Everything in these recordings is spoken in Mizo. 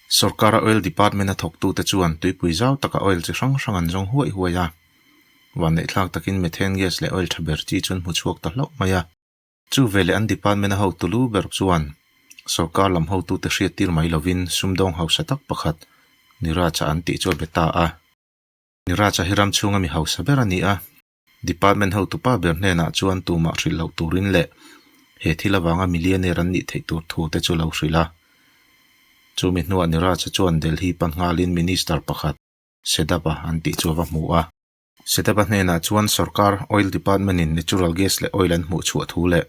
Sorkara Oil Department-a thawktute chuan tuipui zau taka oil chi hrang hrang an zawng huai huai a. Vanneihthlak takin methane gas leh oil tha ber chi chu an hmu chhuak ta hlauh mai a. Chu veleh an department-a hotu lu ber chuan sorkar lam hotute hriattir mai lovin sumdawng hausa tak pakhat Niraj-a an tih chu a be ta a. Niraj-a hi ram chhunga mi hausa ber a ni a, Department hotupa ber hnenah chuan tumah hrilh loh turin leh he thil avanga millionaire an nih theih tur thu te chu lo hrilh a. Chumi hnuah Niraj-a chuan Delhi pan nghalin Minister pakhat, Sedap-a an tih chu a va hmu a. Sedap-a hnenah chuan sorkar Oil Department-in natural gas leh oil an hmuh chhuah thu leh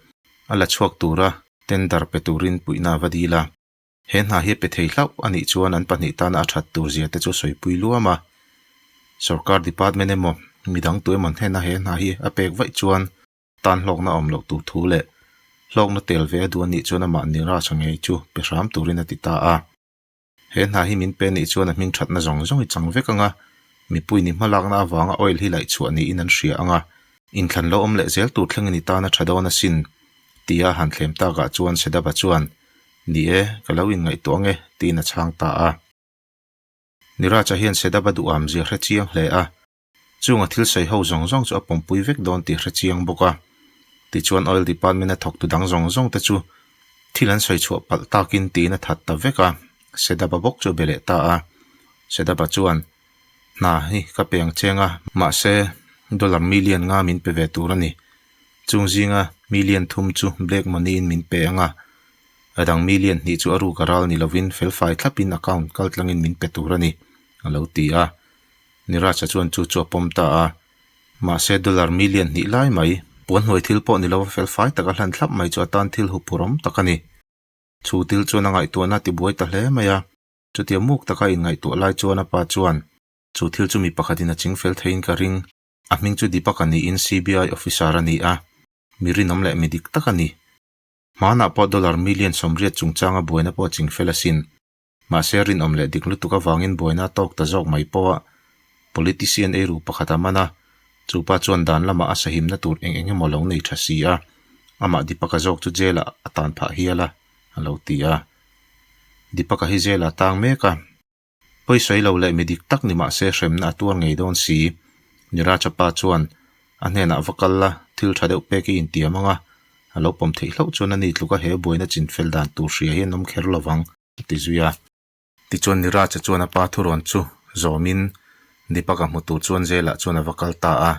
a la chhuak tura tender pe turin puihna a va dil a. He hna hi a pe thei hlauh a nih chuan an pahnih tana a that tur zia te chu sawipui luam a. Sorkar department emaw midang tu emaw hnena he hna hi a pek vaih chuan tan hlawkna awm loh tur thu leh hlawkna tel ve a duh a nih chuan amah Niraj-a ngei chu pe hram turin a ti ta a. He hna hi min pe nih chuan a hming thatna zawng zawng i chang vek ang a, mipui ni hmalakna avanga oil hi laih chhuah niin an hria ang a, inthlan lo awm leh zel tur thlengin i tan a tha dawn asin, tia han thlem takah chuan Sedaba chuan, Ni e, ka lo inngaihtuah ang e, tiin a chhang ta a. Niraja hian Sedaba duham zia hre chiang hle a, Chunga thil sawi ho zawng zawng chu a pawmpui vek dawn tih hre chiang bawk a. Tichuan Oil Department-a thawktu dang zawng zawng te chu thil an sawi chhuah palh takin tiin a that ta vek a, Sedaba bawk chu a be leh ta a. Sedaba chuan, Hna hi ka pe ang cheng a, mahse dollar million nga min pe ve tur a ni. Chung zinga million thum chu black money-in min pe ang a, a dang million hnih chu a ruk a ral ni lovin felfai thlapin account kaltlangin min pe tur a ni, a lo ti a. Niraj-a chuan chu chu a pawm ta a, mahse dollar million hnih lai mai, puan hnuai thil pawh ni lova felfai taka hlan thlap mai chu a tan thil huphurhawm tak a ni. Chu thil chuan a ngaihtuahna a tibuai ta hle mai a, chutia muk taka a inngaihtuah lai chuan a pa chuan, Chu thil chu mi pakhatin a ching fel theiin ka ring, a hming chu Deepak-a niin CBI officer a ni a, mi rinawm leh mi dik tak a ni. Hmanah pawh dollar million 80 chungchanga buaina pawh a ching fel asin. Mahse rinawm leh dik lutuk avangin buaina a tawk ta zawk mai pawh a, politician eiru pakhat a man a, chu pa chuan dan lamah a sahimna tur eng eng emaw lo nei tha si a, amah Deepaka zawk chu jail ah a tan phah hial a, a lo ti a. Deepaka hi jail ah tang mek a, pawisawi lo leh mi dik tak ni mahse hremna a tuar ngei dawn si. Niraja pa chuan a hnenah va kal la, thil tha deuh pek i intiam ang a, a lo pawm theih hlauh chuan ani tluka he buaina chinfel dan tur hria hi an awm kher lo vang. A ti zui a. Tichuan Niraja chuan a pa thurawn chu zawmin Deepak-a hmu tur chuan jail-ah chuan a va kal ta a.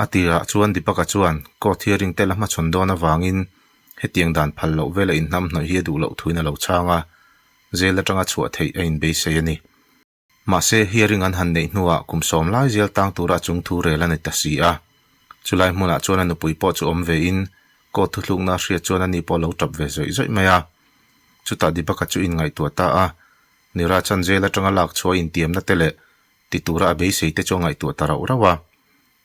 A tirah chuan Deepak-a chuan court hearing te la hmachhawn dawn avangin hetiang dan phal loh vela inhnamhnawih hi a duh loh thuin a lo chhang a, jail atanga chhuah theih a inbeisei a ni. Mahse, hearing an han neih hnuah kum sawm lai zel tang tura a chung thu rel a ni ta si a. Chulai hmunah chuan a nupui pawh chu awm vein court thuthlukna a hriat chuan ani pawh a lo tap ve zawih zawih mai a. Chutah Dibaka chu inngaihtuah ta a, Niraj-a'n jail atanga lak chhuah a intiamna te leh ti tura a beisei te chu a ngaihtuah ta rauh rauh a.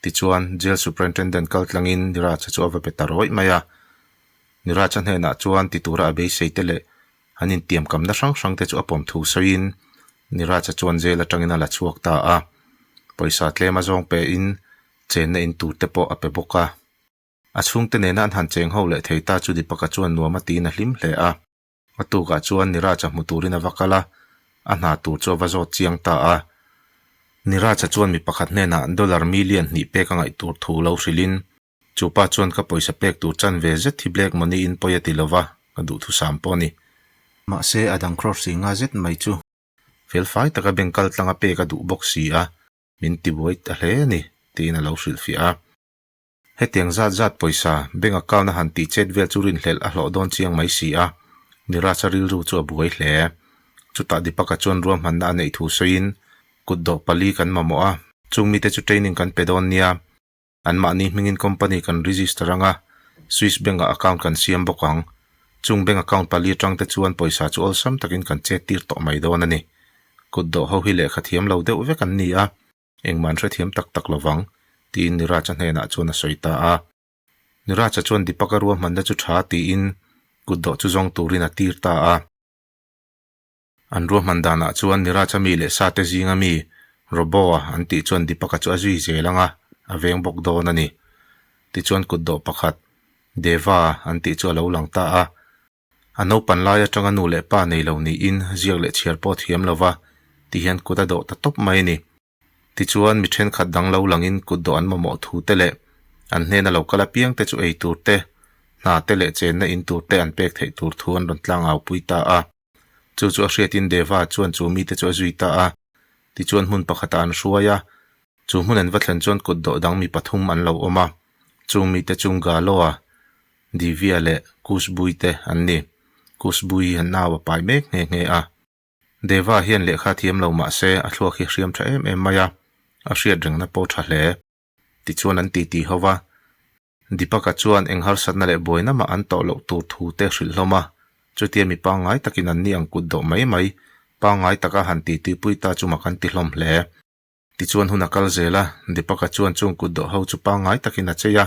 Tichuan, jail superintendent kal tlangin Niraj-a chu a va be ta rawih mai a. Niraj-a hnenah chuan ti tura a beisei te leh An intiamkamna hrang hrang te chu a pawm thu sawiin Niraj-a chuan jail atangin a la chhuak ta a, pawisa tlem a zawng pe in chenna in tur te pawh a pe bawk a. A chhungte nena an han cheng ho leh thei ta chu Deepak-a chuan nuam a tiin a hlim hle a. A tukah chuan Niraj-a hmu turin a va kal a, a hna tur chu a va zawt chiang ta a. Niraj-a chuan mi pakhat hnenah dollar million hnih pek a ngaih tur thu lo hrilhin Chu pa chuan ka pawisa pek tur chan ve zet hi black money in pawi a ti lova, ka duhthusam pawh a ni. Mahse, a dang crore si nga zet mai chu felfai taka bank kal tlanga pek a duh bawk si a, min ti buai ta hle a ni, tiin a lo hrilhfiah a. Hetiang zat zat pawisa bank account a han tih chet vel chu rinhlelh a hlawh dawn chiang mai si a, Niraj-a rilru chu a buai hle. Chutah Deepak-a chuan ruahmanna a neih thu sawiin, Kutdawh pali kan mamawh a, chung mite chu training kan pe dawn nia, Anmahni hmingin company kan register ang a, Swiss Bank-ah account kan siam bawk ang. Chung bank account pali atang te chuan pawisa chu awlsam takin kan chet tir tawh mai dawn a ni. Kut dawh ho hi lehkha thiam lo deuh vek an ni a, engmah an hrethiam tak tak lovang, tiin Niraj-a hnenah chuan a sawi ta a. Niraj-a chuan Deepak-a ruahmanna chu tha tiin kut dawh chu zawng turin a tir ta a. An ruahman danah chuan Niraj-a mi leh sate zinga mi Robo-a an tih chuan Deepak-a chu a zui zel ang a, a veng bawk dawn a ni. Tichuan kutdawh pakhat, Deva an tih chu a lo lang ta a. A naupan lai atanga nu leh pa nei lo niin ziak leh chhiar pawh a thiam lo va, ti hian kut a dawh ta tawp mai a ni. Tichuan, mi thenkhat dang lo langin kut dawh an mamawh thu te leh an hnena lo kal apiang te chu ei tur te, hna te leh chenna in tur te an pek theih tur thu an rawn tlang au pui ta a. Chu chu a hriatin Deva chuan chu mite chu a zui ta a. Tichuan hmun pakhatah an hruai a, chu hmun an va thlen chuan kut dawh dang mi pathum an lo awm a, chung mite chu Galoa, Divya leh Kushbui te an ni. Kushbui hi an nau a pai mek nghe nghe a. Deva hian lehkha thiam lo mah se a thluak hi hriam tha em em mai a, a hriat rengna pawh tha hle. Tichuan an titi ho va. Deepaka chuan eng harsatna leh buaina mah an tawh loh tur thu te hrilh hlawm a, chutia mi pangngai takin an ni ang kut dawh mai mai, pangngai taka han titipui ta chu mak an ti hlawm hle. Tichuan hun a kal zel a, Deepaka chuan chung kut dawh ho chu pangngai takin a chei a,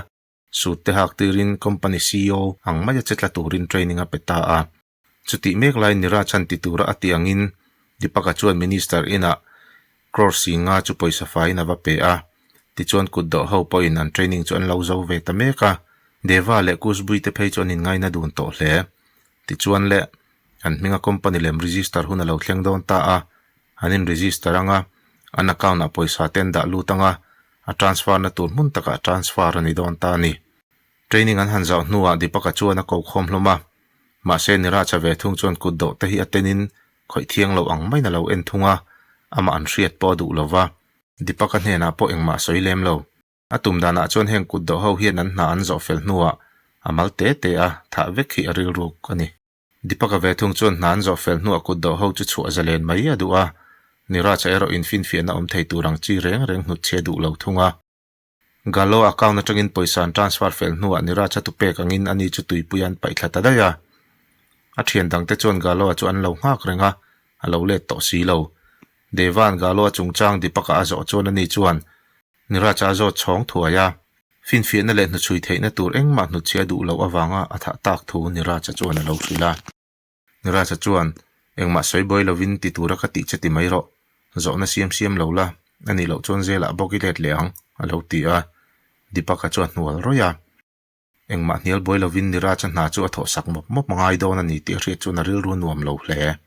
suit te hak tirin company ceo ang maia che tla turin training a pe ta a. Chutih mek lai Niraj han ti tura a tih angin Deepaka chuan Minister inah crore si nga chu pawisa faiin a va pe a. Tichuan kut dawh ho pawhin an training chu an lo zo ve ta mek a. Deva leh Kushbui te phei chu an inngaina dun tawh hle. Tichuan le, an hminga company lem register hun a lo thleng dawn ta a. An in register anga, an account ah pawisa te an dah lut anga, a transfer na tur hmun takah transfer a ni dawn ta a ni. Training an han zauh hnuah Deepaka chuan a ko khawm hlawm a. Mahse Niraja ve thung chuan kut dawh te hi a tenin khawih thiang lo ang maiin a lo en thung a, amah an hriat pawh a duh lo va. Deepaka hnenah pawh engmah a sawi lem lo. A tum danah chuan heng kut dawh ho hian an hna an zawh fel hnuah a mal te te a, thah vek hi a rilruk a ni. Deepaka ve thung chuan hna an zawh fel hnuah kut dawh ho chu chhuah zalen mai a duh a, Niraja erawh infinfiahna awm thei tur ang chi reng reng hnutchhe a duh lo thung a. Gallo account atangin pawisa an transfer fel hnuah Niraj a tu pek angin ani chu tuipui an paih thla ta daih a. A thian dangte chuan Gallo-a chu an lo nghak reng a, a lo let tawh si lo. Deva'n Gallo-a chungchang Deepak-a a zawh chuan ani chuan Niraj-a a zawt chhawng thuai a. Finfiahna leh hnuchhui theihna tur engmah hnutchhiah duh loh avanga a thah tak thu Niraj-a chuan a lo hrilh a. Niraja chuan, Engmah sawi buai lovin ti tura ka tih che ti mai rawh. Zawhna siam siam lo la, a nih loh chuan zelah bawk i let leh ang, a lo ti a. Deepaka chuan hnual rawih a. Engmah hnial buai lovin Niraja hna chu a thawhsak mawp mawp ngai dawn a ni tih a hriat chuan a rilru nuam lo hle.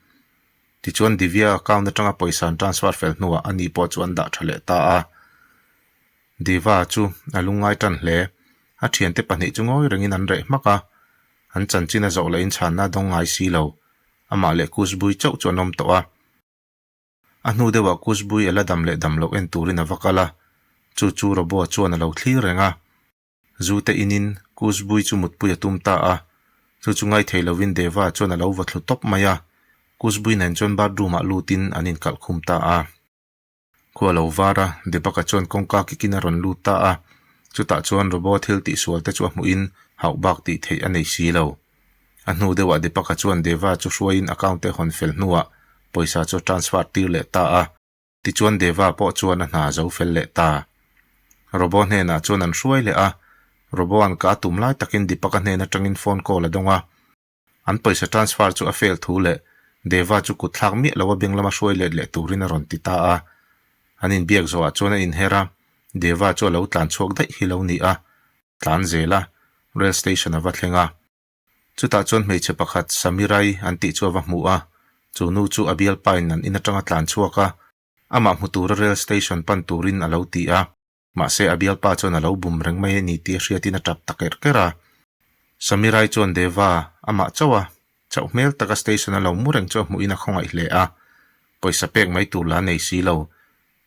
Tichuan Divya account atanga pawisa an transfer fel hnuah a ni pawh chu an dah tha leh ta a. Diva chu a lungngai tan hle. A thiante pahnih chu ngawi rengin an reh hmak a. An chanchin a zawh lahin chhanna a dawng ngai si lo. Amah leh Kushbui chauh chu an awm tawh a. A hnu deuhah Kushbui a la dam leh dam loh en turin a va kal a. Chu chu Roboa chuan a lo thlir reng a. Zu te inin Kushbui chu mutpui a tum ta a. Chu chu ngaithei lovin Deva chuan a lo va thlu tawp mai a. Kushbui nen chuan bathroom ah lutin an inkalh khum ta a. Khua lo var a, Deepaka chuan kawngka kikin a rawn lut ta a. Chutah chuan Robo thil tihsual te chu a hmuhin hauh bak tih theih a nei si lo. A hnu deuhah Deepaka chuan Deva chu hruaiin account te hawn fel hnuah pawisa chu a transfer tir leh ta a. Tichuan Deva pawh chuan a hna zo fel leh ta. Robo hnenah chuan an hruai leh a, Robo-a'n ka a tum lai takin Deepaka hnen atangin phone call a dawng a. An pawisa transfer chu a fail thu leh Deva chu kut thlak miah lo a beng lama hruai let leh turin a rawn ti ta a. An inbiak zawhah chuan a inher a, Deva chu a lo tlan chhuak daih hi lo ni a, tlan zel a, rail station a va thleng a. Chutah chuan hmeichhe pakhat Samirai an tih chu a va hmu a, chu nu chu a bialpain an in atanga tlan chhuak a, amah hmu tura rail station pan turin a lo ti a. Mahse a bialpa chuan a lo bum reng mai a ni tih a hriatin a tap ta kerh kerh a. Samirai chuan Deva, amah chauh a, chauh hmel taka station a lo mu reng chu a hmuhin a khawngaih hle a. Pawisa pek mai tur la nei si lo,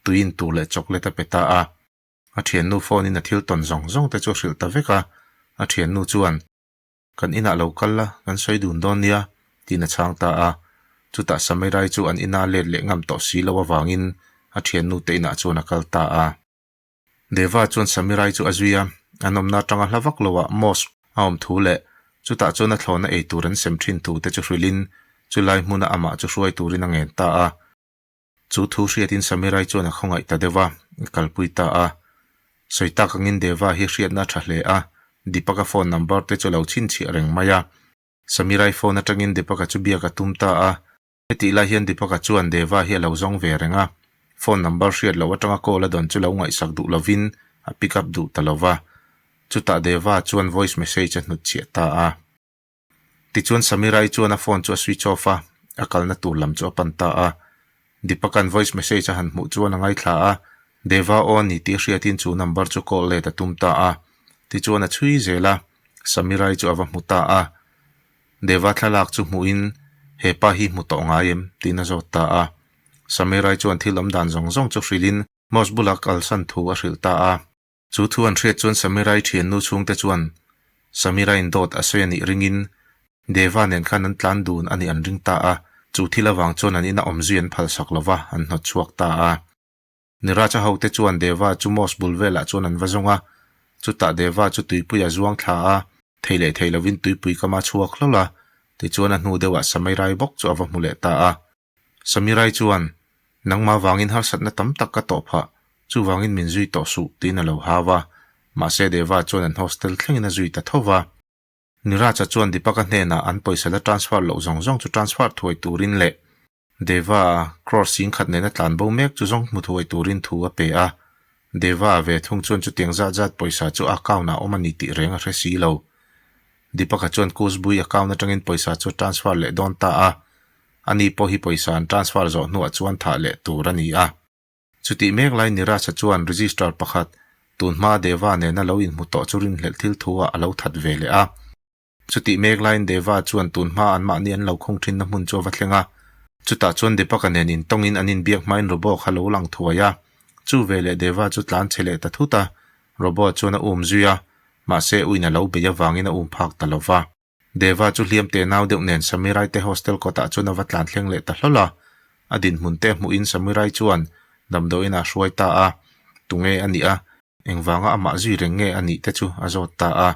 tuiin tur leh chocolate a pe ta a. A thiannu phone in a thil tawn zawng zawng te chu a hrilh ta vek a. A thiannu chuan, Kan inah lo kal la, kan sawi dun dawn nia, tiin a chhang ta a. Chutah Samirai chu an ina let leh ngam tawh si lo avangin a thiannu te inah chuan a kal ta a. Deva chuan Samirai chu a zui a, an awmna atanga hla vak loah mosque a awm thu leh chutah chuan a thlawhna ei tur an sem thin thu te chu hrilhin chulai hmuna amah chu hruai turin a ngen ta a. Chu thu hriatin Samirai chuan a khawngaih ta deuh a, a kalpui ta a. Sawi tak angin Deva hi hriatna a tha hle a, Deepak-a phone number te chu a lo chhinchhiah reng mai a. Samirai phone atangin Deepak-a chu biak a tum ta a. Hetih lai hian Deepak-a chuan Deva hi a lo zawng ve reng a, phone number hriat loh atanga call a dawn chu lo ngaihsak duh lovin a pick up duh ta lo va. Chutah Deva chuan voice message a hnutchhiah ta a. Tichuan Samira-i chuan a phone chu a switch off a, a kalna tur lam chu a pan ta a. Deepak-a'n voice message a han hmuh chuan a ngaithla a, Deva aw a ni tih hriatin chu number chu call let a tum ta a. Tichuan a chhui zel a, Samira-i chu a va hmu ta a. Deva thlalak chu hmuhin, He pa hi hmu tawh ngai em? tiin a zawt ta a. Samira-i chuan thil awm dan zawng zawng chu hrilhin Mosque bula kalsan thu a hrilh ta a. Chu thu an hriat chuan Samirai thiannu chhungte chuan Samirain dawt a sawi a nih ringin Deva nen khan an tlan dun a nih an ring ta a, chu thil avang chuan an ina awm zui an phalsak lo va, an hnawt chhuak ta a. Niraja hote chuan Deva chu mosque bul velah chuan an va zawng a, chutah Deva chu tuipui a zuang thla a, thei leh thei lovin tuipui kama chhuak hlawlh a, tichuan a hnu deuhah Samirai bawk chu a va hmu leh ta a. Samirai chuan, Nangmah vangin harsatna tam tak ka tawh phah, chuvangin min zui tawh suh, tiin a lo hau a. Mahse Deva chuan an hostel thlengin a zui ta tho va. Niraja chuan Deepaka hnenah an pawisa la transfer loh zawng zawng chu transfer thuai turin leh Deva a crore singkhat nena tlan bo mek chu zawng hmu thuai turin thu a pe a. Deva a ve thung chuan chutiang zat zat pawisa chu a account ah awm a ni tih reng a hre si lo. Deepaka chuan Kusbui account atangin pawisa chu a transfer leh dawn ta a. Ani pawh hi pawisa an transfer zawh hnuah chuan thah leh tur a ni a. Chutih mek lai Niraj-a chuan register pakhat tun hma Deva nena lo inhmu tawh chu rinhlelh thil thu ah a lo that ve leh a. Chutih mek laiin Deva chuan tun hma anmahni an lo khung thinna hmun chu a va thleng a. Chutah chuan Deepaka nen intawngin an inbiak hmain Robo kha lo lang thuai a. Chu veleh Deva chu tlan chhe leh ta thut a. Robo chuan a um zui a, mahse uin a lo bei avangin a um phak ta lo va. Deva chu hliam teh nau deuh nen Samirai te hostel kawtah chuan a va tlan thleng leh ta hlawl a. A dinhmun te hmuhin Samirai chuan damdawiin ah hruai ta a, tunge a nih a, engvanga amah zui reng nge a nih te chu a zawt ta a.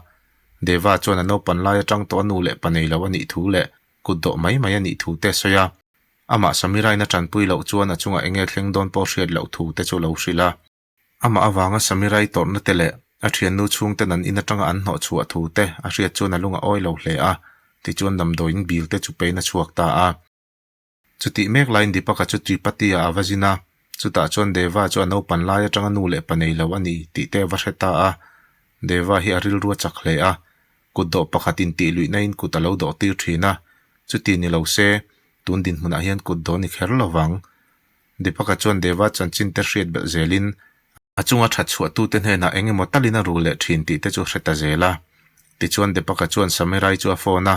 Deva chuan a naupan lai atang tawh a nu leh pa nei lo a nih thu leh kut dawh mai mai a nih thu te a sawi a. Amah Samiraiin a tanpui loh chuan a chungah enge thleng dawn pawh hriat loh thu te chu a lo hrilh a. Amah avanga Samirai tawrhna te leh a thiannu chhungten an in atanga an hnawh chhuah thu te a hriat chuan a lung a awi lo hle a, tichuan damdawiin bil te chu pein a chhuak ta a. Chutih mek laiin Deepaka chu Tripati-ah a va zin a, chutah chuan Deva chu a naupan lai atanga nu leh pa nei lo a ni tih te a va hre ta a. Deva hi a rilru a chak hle a, kut dawh pakhat intih luihna in kut a lo dawh tir thin a, chuti ni lo se, tun dinhmunah hian kut dawh ni kher lo vang. Deepaka chuan Deva chanchin te hriat belh zelin a chunga that chhuahtute hnenah eng emaw talin a rul leh thin tih te chu hre ta zel a. Tichuan Deepaka chuan Samirai chu a phone a,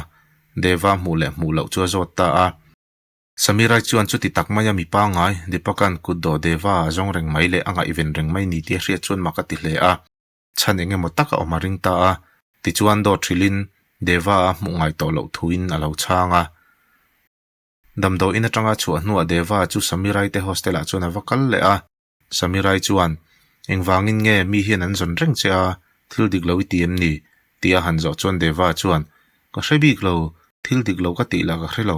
Deva hmuh leh hmuh loh chu a zawt ta a. Samirai chuan chuti tak maia mi pangngai Deepaka'n kut dawh Deva a zawng reng mai leh a ngaihven reng mai ni tih a hriat chuan mak a ti hle a. Chhan eng emaw tak a awm a ring ta a. Tichuan dawt hrilhin Deva a hmuh ngai tawh loh thuin a lo chhang a. Damdawiin atanga chhuah hnuah Deva chu Samirai te hostel ah chuan a va kal leh a. Samirai chuan, Engvangin nge mi hian an zawn reng che a, thil dik lo i ti em ni? tih a han zawh chuan Deva chuan, Ka hre bik lo, thil dik lo ka tih lah ka hre lo.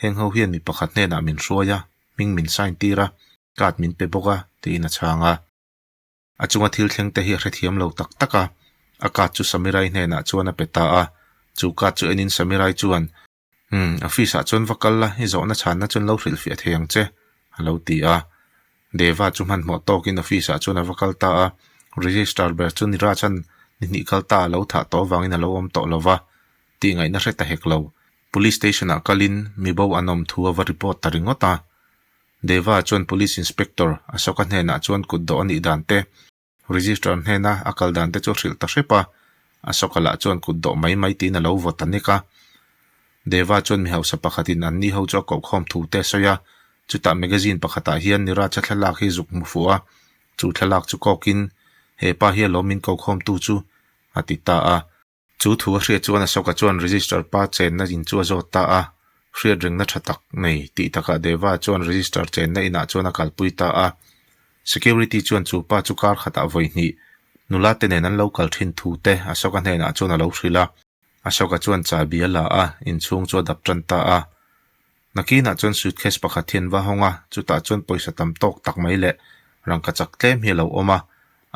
Heng ho hian mi pakhat hnenah min hruai a, hming min sign tir a, card min pe bawk a, tiin a chhang a. A chunga thil thleng te hi a hrethiam lo tak tak a, a card chu Samirai hnenah chuan a pe ta a. Chu card chu enin Samirai chuan, Umm, office ah chuan va kal la, i zawhna chhanna chuan lo hrilhfiah thei ang che, a lo ti a. Deva chu hmanhmawh tawkin office ah chuan a va kal ta a, register ber chu Niraj an ni hnih kal ta a lo thah tawh avangin a lo awm tawh lo va, tih ngaihna hre ta hek lo. Police station ah kalin mi bo an awm thu a va report ta ringawt a. Deva chuan police inspector Ashoka hnenah chuan kut dawh a nih dan te, Register hnena a kal dan te chu a hrilh ta hrep a, Ashoka lah chuan kut dawh mai mai tiin a lo vaw ta nek a. Deva chuan mi hausa pakhatin an ni ho chu a kohkhawm thu te a sawi a, chutah magazine pakhatah hian Niraj-a thlalak hi zuk hmu fuh a, chu thlalak chu kawkin, He pa hi alawm min kohkhawmtu chu, a ti ta a. Chu thu a hriat chuan Ashoka chuan register pa chenna in chu a zawt ta a, hriat ringna tha tak nei tih takah Deva chuan register chenna inah chuan a kalpui ta a. Security chuan chu pa chu kar khatah vawi hnih nula te nen an lo kal thin thu te Ashoka hnenah chuan a lo hrilh a. Ashoka chuan chahbi a la a, inchhung chu a dap tan ta a. Nakinah chuan suitcase pakhat hi an va hawng a, chutah chuan pawisa tam tawk tak mai leh rangkachak tlem hi a lo awm a,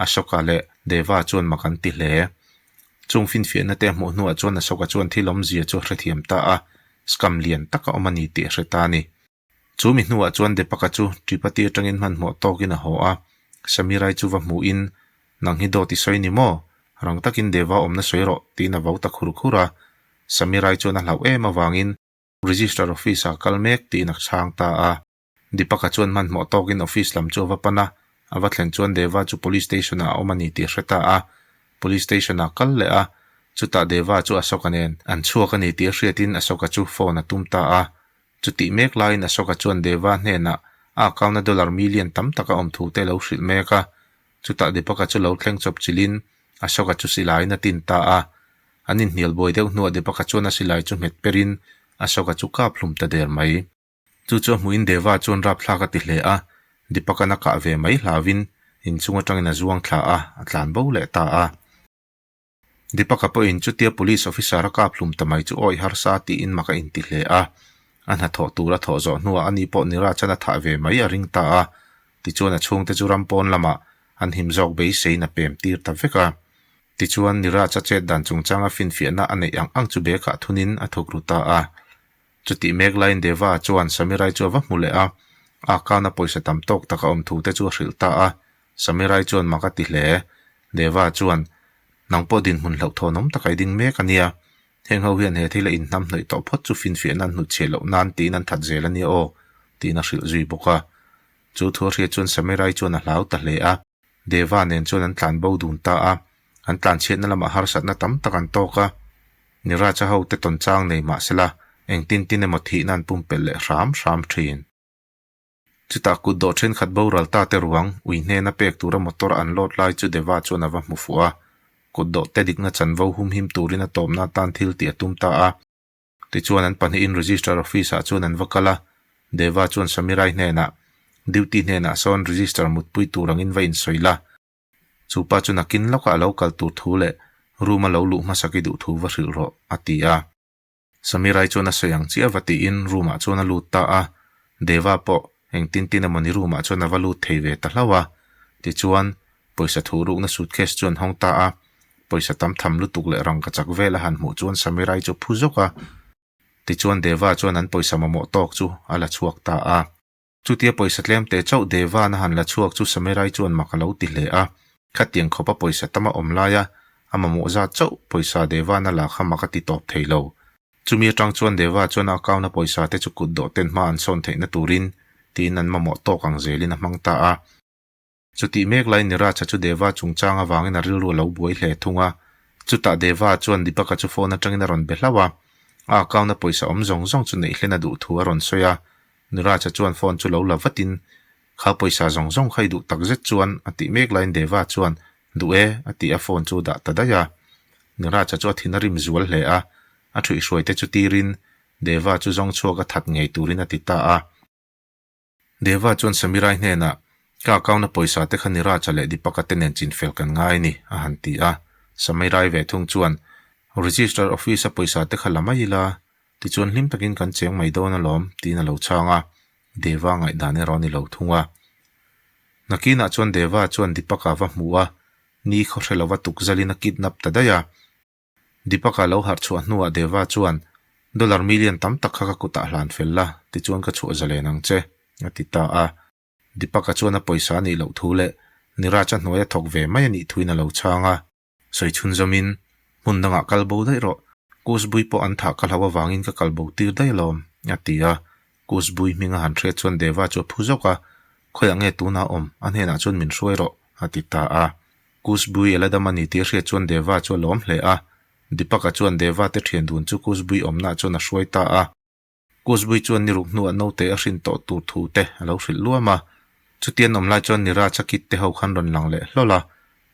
Ashoka leh Deva chuan mak an ti hle. Chung finfiahna te a hmuh hnuah chuan Ashoka chuan thil awmzia chu a hrethiam ta a, scam lian tak a awm a ni tih a hre ta a ni. Chu mi hnuah chuan Deepaka chu Tripati atangin hmanhmawh tawkin a haw a, Samirai chu va hmuhin, Nang hi dawt i sawi ni maw? Rang takin Deva awmna sawi rawh, tiin a vau ta khur khur a. Samirai chuan a hlauh em avangin Register Office-ah kal mek tiin a chhang ta a. Deepaka chuan hmanhmawh tawkin office lam chu a va pan a, a va thlen chuan Deva chu Police Station-ah a awm a ni tih a hre ta a. Police Station-ah a kal leh a, chutah Deva chu Ashoka nen an chhuak a ni tih a hriatin Ashoka chu phone a tum ta a. Chutih mek laiin Ashoka chuan Deva hnenah a account-a dollar million tam tak a awm thu te a lo hrilh mek a. Chutah Deepaka chu lo thleng chawp chilhin Ashoka chu silaiin a tin ta a. An inhnial buai deuh hnuah Deepaka chuan a silai chu hmet perin Ashoka chu kap hlum ta der mai. Chu chu a hmuhin Deva chuan rapthlak a ti hle a, Deepak-a'n a kah ve mai hlauhin inchung atangin a zuang thla a, a tlan bo leh ta a. Deepak-a pawhin chutia police officer a kap hlum ta mai chu awih harsa tiin mak a inti hle a, a hnathawh tur a thawh zawh hnuah ani pawh Niraj-a'n a thah ve mai a ring ta a, tichuan a chhungte chu ram pawn lamah an him zawk beiseiin a pem tir ta vek a. Tichuan Niraj-a chet dan chungchanga finfiahna a neih ang ang chu bag-ah thunin a thuk ru ta a. Chutih mek laiin Deva chuan Samirai chu a va hmu leh a, a account a pawisa tam tawk tak a awm thu te chu a hrilh ta a. Samirai chuan mak a ti hle. Deva chuan, Nang pawh dinhmun hlauhthawnawm tak a i ding mek a nia. Heng ho hian he thil a inhnam hnawih tawh phawt chu finfiahna an hnutchhiah loh nan tiin an that zel a nia aw, tiin a hrilh zui bawk a. Chu thu a hriat chuan Samirai chuan a hlau ta hle a. Deva nen chuan an tlan bo dun ta a, an tlanchhiatna lamah harsatna tam tak an tawk a. Niraja hote tawn chang nei mah sela, engtin tin emaw thihna an pumpelh leh hram hram thin. Chutah kut dawh thenkhat boral ta te ruang, ui hnena pek tura motor an load lai chu Deva chuan a va hmu fuh a. Kut dawh te dikna chanvo humhim turin a tawpna atan thil tih a tum ta a. Tichuan an pahnihin Register Office-ah chuan an va kal a, Deva chuan Samirai hnenah, Duty hnenah sawn Register mutpui tur angin va insawi la. Chu pa chu nakin lawkah a lo kal tur thu leh room-a lo luh hmasak i duh thu va hrilh rawh, a ti a. Samirai chuan a sawi ang chiah va tiin room-ah chuan a lut ta a, Deva pawh engtin tin emawni room-ah chuan a va lut thei ve ta hlauh a. Tichuan, Pawisa thuh rukna suitcase chu an hawng ta a, pawisa tam tham lutuk leh rangkachak vel a han hmuh chuan Samirai chu a phu zawk a. Tichuan Deva chuan an pawisa mamawh tawk chu a la chhuak ta a. Chutia pawisa tlem teh chauh Deva'n a han la chhuak chu Samirai chuan mak a lo ti hle a. Khatiang khawpa pawisa tam a awm laia a mamawh zat chauh pawisa Deva'n a la kha mak a ti tawp thei lo. Chumi atang chuan Deva chuan a account a pawisa te chu kut dawh ten hma an sawn theihna turin tiin an mamawh tawk ang zelin a hmang ta a. Chutih mek laiin Niraja chu Deva chungchang avangin a rilru a lo buai hle thung a. Chutah Deva chuan Deepaka chu phone atangin a rawn be hlauh a. A account-a pawisa awm zawng zawng chu neih hlen a duh thu a rawn sawi a. Niraja chuan phone chu lo la vatin, Kha pawisa zawng zawng kha i duh takzet chuan a tih mek laiin Deva chuan, Duh e, a ti a phone chu dah ta daih a. Niraja chu a thin a rim zual hle a. A thuihhruai te chu tirin Deva chu zawng chhuak a that ngei turin a ti ta a. Deva chuan Samirai hnenah, Ka account-a pawisa te kha Niraja leh Deepaka te nen chinfel kan ngai a ni, a han ti a. Samirai ve thung chuan, Register office-a pawisa te kha la mai ila, tichuan hlim takin kan cheng mai dawn alawm, tiin a lo chhang a. Deva ngaihdan erawh a ni lo thung a. Nakinah chuan Deva chuan Deepaka va hmu a, ni khaw hre lova tukzalin a kidnap ta daih a. Deepaka lo harh chhuah hnuah Deva chuan, Dollar million tam tak kha ka kutah hlan fel la, tichuan ka chhuah zalen ang che, a ti ta a. Deepaka chuan a pawisa a nih loh thu leh Niraj a hnuai a thawk ve mai a nih thuin a lo chhang a. Sawi chhunzawmin, Hmun dangah kal bo daih rawh, Kusbui pawh an thah ka hlau avangin ka kal bo tir daih alawm, a ti a. Kusbui hming a han hriat chuan Deva chu a phu zawk a, Khawiah nge tunah awm, a hnenah chuan min hruai rawh, a ti ta a. Kusbui a la dam a ni tih a hriat chuan Deva chu a lawm hle a. Deepaka chuan Deva te thian dun chu Kusbui awmnaah chuan a hruai ta a. Kusbui chuan ni ruk hnuah naute a hrin tawh tur thu te a lo hrilh luam a. Chutian awm lai chuan Niraj a kit te ho khan rawn lang leh hlawl a.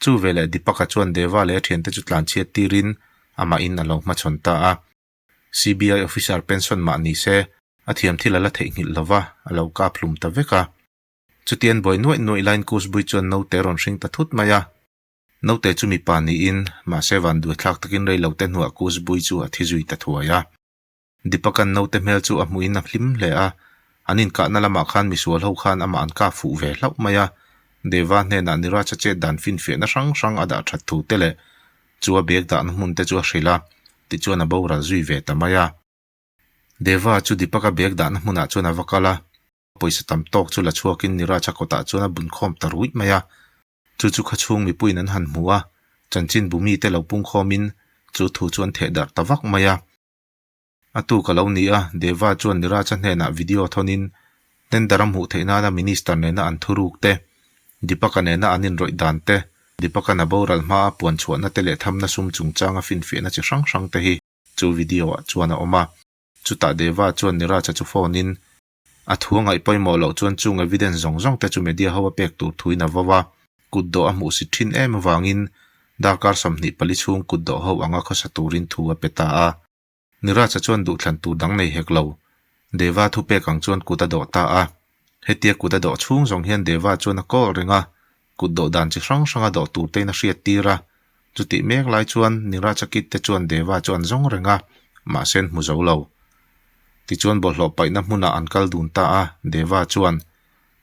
Chu veleh Deepaka chuan Deva leh a thiante chu tlanchhiat tirin amahin a lo hmachhawn ta a. CBI officer pension mah ni se, a thiam thil a la theihnghilh lo va, a lo kap hlum ta vek a. Chutian buai nuaih nuaih laiin Kusbui chuan naute rawn hring ta thut mai a. Naute chu mipa niin, mahse vanduaithlak takin rei lo te hnuah Kusbui chu a thi zui ta thuai a. Deepak-a'n naute hmel chu a hmuhin a hlim hle a, an inkahna lamah khan misual ho khan amah an kap fuh ve hlauh mai a. Deva hnenah Niraj-a chet dan finfiahna hrang hrang a dah that thu te leh chu a bag dahna hmun te chu a hrilh a, tichuan a boral zui ve ta mai a. Deva chu Deepak-a bag dahna hmunah chuan a va kal a. Pawisa tam tawk chu la chhuakin Niraj-a kawtah chuan a bun khawm ta ruih mai a. Chu chu khawchhung mipuiin an han hmu a, chanchin bu mite lo pung khawmin chu thu chu an theh darh ta vak mai a. A tuk a lo ni a, Deva chuan Niraj-a hnenah video thawnin tender a hmuh theih nana Minister nena an thuruk te, Deepak-a nena an inrawih dan te, Deepak-a'n a boral hmaa a puan chhuahna te leh thamna sum chungchanga finfiahna chi hrang hrang te hi chu video-ah chuan a awm a. Chutah Deva chuan Niraj-a chu phone-in a thu a ngaih pawimawh loh chuan chung evidence zawng zawng te chu media ho a pek tur thuin a vo a, kut dawh a hmuhsit thin em avangin darkar 24 chhung kut dawh ho anga khawsa turin thu a pe ta a. Niraj-a chuan duhthlan tur dang nei hek lo. Deva thupek ang chuan kut a dawh ta a. Hetia kut a dawh chhung zawng hian Deva chuan a kawl reng a, kut dawh dan chi hrang hranga dawh tur tein a hriat tir a. Chutih mek lai chuan Niraj-a kit te chuan Deva chu an zawng reng a, mahse an hmu zo lo. Tichuan bawlhhlawh paihna hmunah an kal dun ta a, Deva chuan,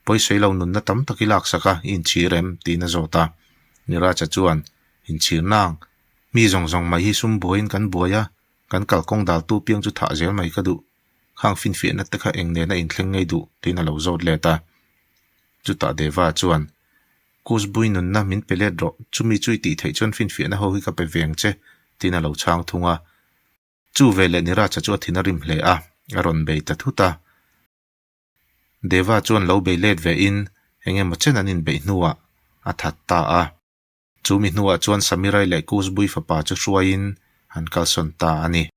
Pawisawi lo nunna tam tak i laksak a, i inchhir em? tiin a zawt a. Niraj-a chuan, Inchhir nang. Mi zawng zawng mai hi sum buaiin kan buai a, kan kalkawng daltu piang chu thah zel mai ka duh. Khang finfiahna te kha eng nena inthleng ngei duh? tiin a lo zawt let a. Chutah Deva chuan, Kusbui nunna min pe let rawh, chumi chu i tih theih chuan finfiahna ho hi ka pe ve ang che, tiin a lo chhang thung a. Chu veleh Niraja chu a thin a rim hle a, a rawn bei ta thut a. Deva chuan lo bei let ve in eng emaw chen an inbeih hnuah a that ta a. Chu mi hnuah chuan Samirai leh Kusbui fapa chu hruaiin an kalsawn ta a ni.